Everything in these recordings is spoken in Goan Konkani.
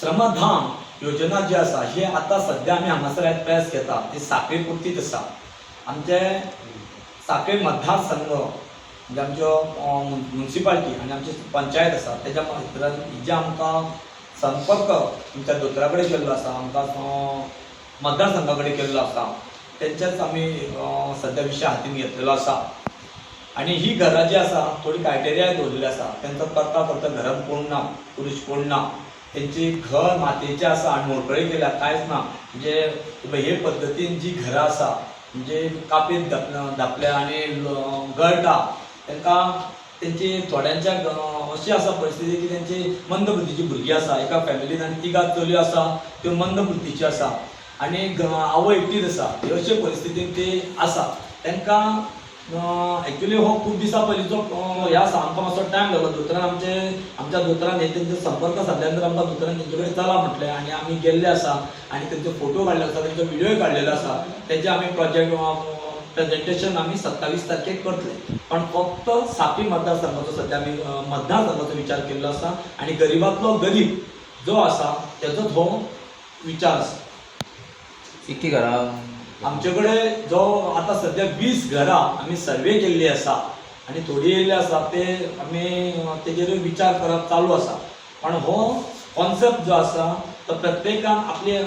श्रमधाम योजना जी आसा, ही आतां सद्या आमी हांगासर आयज प्रेस घेता ती साखळी पुरतीच आसा. आमचे साखळी मतदारसंघ म्हणजे आमच्यो मुन्सिपाल्टी आनी आमची पंचायत आसा, तेज्या भितरान जे आमकां संपर्क आमच्या दोतोरा कडेन केल्लो आसा, आमकां मतदारसंघा कडेन केल्लो आसा, तेंच्याच आमी सद्या विशय हातीन घेतलेलो आसा. आनी ही घरां जी आसा, थोडी क्रायटेरिया दवरलेली आसा. तेंचो करता करता घरान कोण ना, पुरूश कोण ना, तेंची घर मातयेचें आसा आनी मोडकळी केल्या, कांयच ना. म्हणजे हे पद्दतीन जी घरां आसा, म्हणजे कापीत धापल्या आनी गळटा, तांकां तेंची थोड्यांच्या अशी आसा परिस्थिती की तेंची मंदबुद्धीची भुरगीं आसा. एका फॅमिलीन आनी तिगां चलयो आसा, त्यो मंदबुद्धीच्यो आसा आनी आवय एकटीच आसा. हे अशे परिस्थितीन ती आसा. तांकां एक्चुली हो खूब दिसां पयलींचो हे आसा. आमकां मातसो टायम लागलो. दोतोरान आमचे आमच्या दोतोरान हे तेंचो संपर्क सादल्या नंतर आमकां दोतोरान तेंचे कडेन चला म्हटलें आनी आमी गेल्ले आसा आनी तेंचे फोटो काडले आसा, तेंचो व्हिडियोय काडलेलो आसा. तेजे आमी प्रोजेक्ट प्रेजेंटेशन आमी 27 तारखेक करतले. पण फक्त साखळी मतदारसंघाचो सद्या आमी मतदारसंघाचो विचार केल्लो आसा आनी गरिबांतलो गरीब जो आसा तेजोच हो विचार आसा. कितकी घरां? आमचे कडेन जो आतां सद्या 20 घरां आमी सर्वे केल्ली आसा आनी थोडी येयल्ली आसा, ते आमी तेजेरूय विचार करप चालू आसा. पण हो कॉन्सेप्ट जो आसा तो प्रत्येकान आपले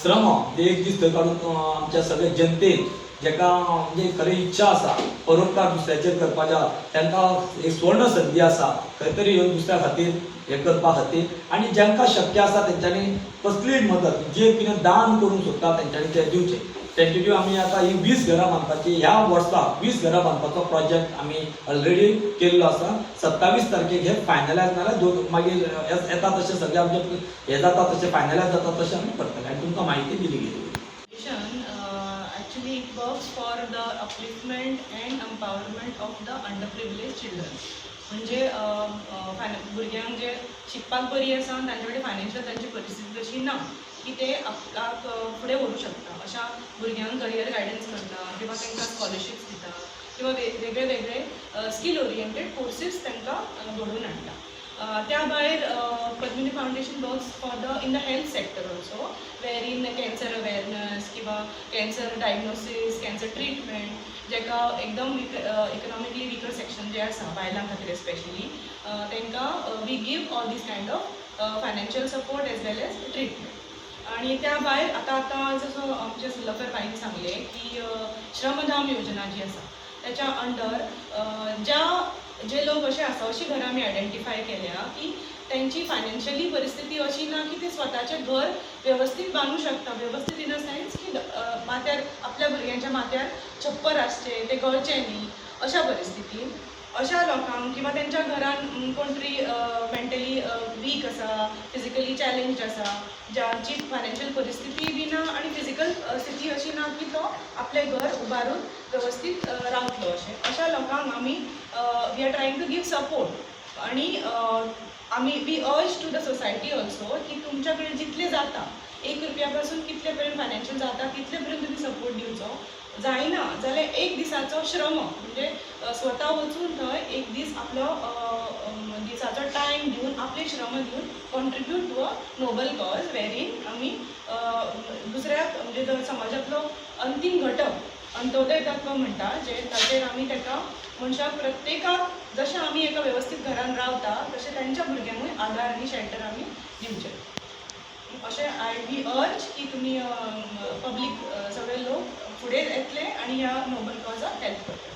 श्रम म्हणजे एक दीस थंय काडून आमच्या सगळे जनतेन जेका म्हणजे खरी इच्छा आसा परोपकार दुसऱ्याचेर करपाच्या, तांकां एक सुवर्ण संदी आसा खंय तरी येवन दुसऱ्या खातीर हें करपा खातीर. आनी जांकां शक्य आसा तेंच्यांनी कसलीय मदत जे कितें दान करूंक सोदता तेंच्यांनी तें दिवचें. टेंटेटीव आमी आतां ही 20 घरां बांदपाची, ह्या वर्सा 20 घरां बांदपाचो प्रोजेक्ट आमी ऑलरेडी केल्लो आसा. 27 तारखेक हे फायनलायज नाल्यार दोन मागीर येता तशें सगळें आमचें हें जाता तशें, फायनलायज जाता तशें आमी करतले आनी तुमकां म्हायती दिली गेली. Foundation, actually it works for the upliftment and empowerment of the underprivileged children. म्हणजे भुरग्यांक जे शिकपाक बरी आसा आनी तांचे कडेन फायनान्शियल तांची परिस्थिती तशी ना की ते आपल्याक फुडें व्हरूंक शकता, अशा भुरग्यांक करियर गायडन्स करता किंवा तांकां स्कॉलरशिप्स दिता किंवा वेगळे वेगळे स्कील ओरिएंटेड कोर्सीस तांकां घडोवन हाडटा. त्या भायर Padmini foundation works for the in the health sector also, wherein cancer awareness किंवा कॅन्सर डायग्नोसीस, कॅन्सर ट्रिटमेंट, जेका एकदम इकनॉमिकली विकर सेक्शन जे आसा, बायलां खातीर स्पेशली, तांकां we give all these kind of financial support as well as treatment. आणि त्या भायर आतां आतां जसो आमच्या लफर भाईन सांगलें की श्रमधाम योजना जी आसा, त्याच्या अंडर ज्या जे लोक अशे आसा, अशी घरां आमी आयडेंटिफाय केल्या की तेंची फायनान्शियली परिस्थिती अशी ना की ते स्वताचें घर वेवस्थीत बांदूं शकता. वेवस्थीत इन अ सेन्स की माथ्यार, आपल्या भुरग्यांच्या माथ्यार छप्पर आसचें, तें गळचें न्ही अशा परिस्थितीन, अशा लोकांक किंवा तेंच्या घरान कोण तरी मेंटली वीक आसा, फिजिकली चॅलेंज्ड आसा, ज्यांची फायनान्शियल परिस्थिती बी ना आनी फिजिकल स्थिती अशी ना की तो आपलें घर उबारून वेवस्थीत रावतलो अशें, अशा लोकांक आमी we are trying to give support. आनी आमी we urge to the society also की तुमच्या कडेन जितलें जाता, 1 रुपया पासून कितले पर्यंत फायनान्शियल जाता तितले पर्यंत तुमी सपोर्ट दिवचो. जायना जाल्यार एक दिसाचो श्रम म्हणजे स्वता वचून थंय एक दीस आपलो दिसाचो टायम दिवन, आपले श्रम दिवन contribute to a noble cause, wherein आमी दुसऱ्याक म्हणजे जो समाजांतलो अंतीम घटक, अंत्योदय तत्व म्हणटा जे, ताचेर आमी ताका मनशाक प्रत्येकाक जशें आमी एका वेवस्थीत घरान रावता तशें तांच्या भुरग्यांकूय आदार आनी शेल्टर आमी दिवचें अशें I we अर्ज की तुमी पब्लीक सगळे लोक फुडें येतले आनी ह्या नोबल कॉजाक हेल्प करतले.